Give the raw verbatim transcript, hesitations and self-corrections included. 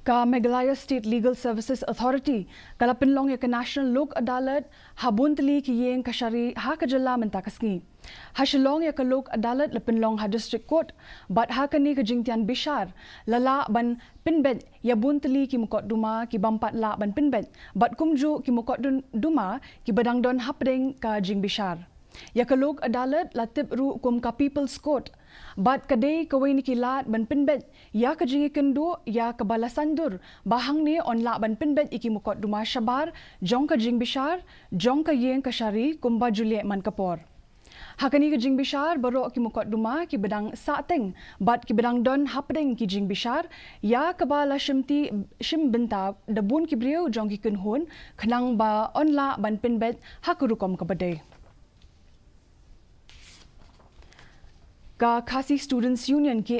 Ka Meghalaya State Legal Services Authority ka la pynlong ïa ka National Lok Adalat ha bun tylli ki ïing kashari ha ka jylla mynta ka sngi. Ha Shillong ïa ka Lok Adalat la pynlong ha District Court, bad ha kane ka jingtian bishar la lah ban pynbeit ïa bun tylli ki mukotduma ki bym pat lah ban pynbeit, bad kumjuh ki mukotduma ki ba dang don hapdeng ka jingbishar. Ïa ka Lok Adalat la tip ruh kum ka People's Court, bad ka dei kawei na ki lad ban pynbeit ïa ka jingïakynduh ïa kaba la saiñdur ba hangne yn lah ban pynbeit ïa ki mukotduma shabar jong ka jingbishar jong ka ïing kashari kumba ju leh man ka por. Ha kane ka jingbishar baroh ki mukotduma ki ba dang sahteng bad ki ba dang don hapdeng ki jingbishar ïa kaba la shimti shim bynta da bun ki briew jong ki kynhun khnang ba yn lah ban pynbeit ha ka rukom kaba dei. Ka Khasi Students Union, K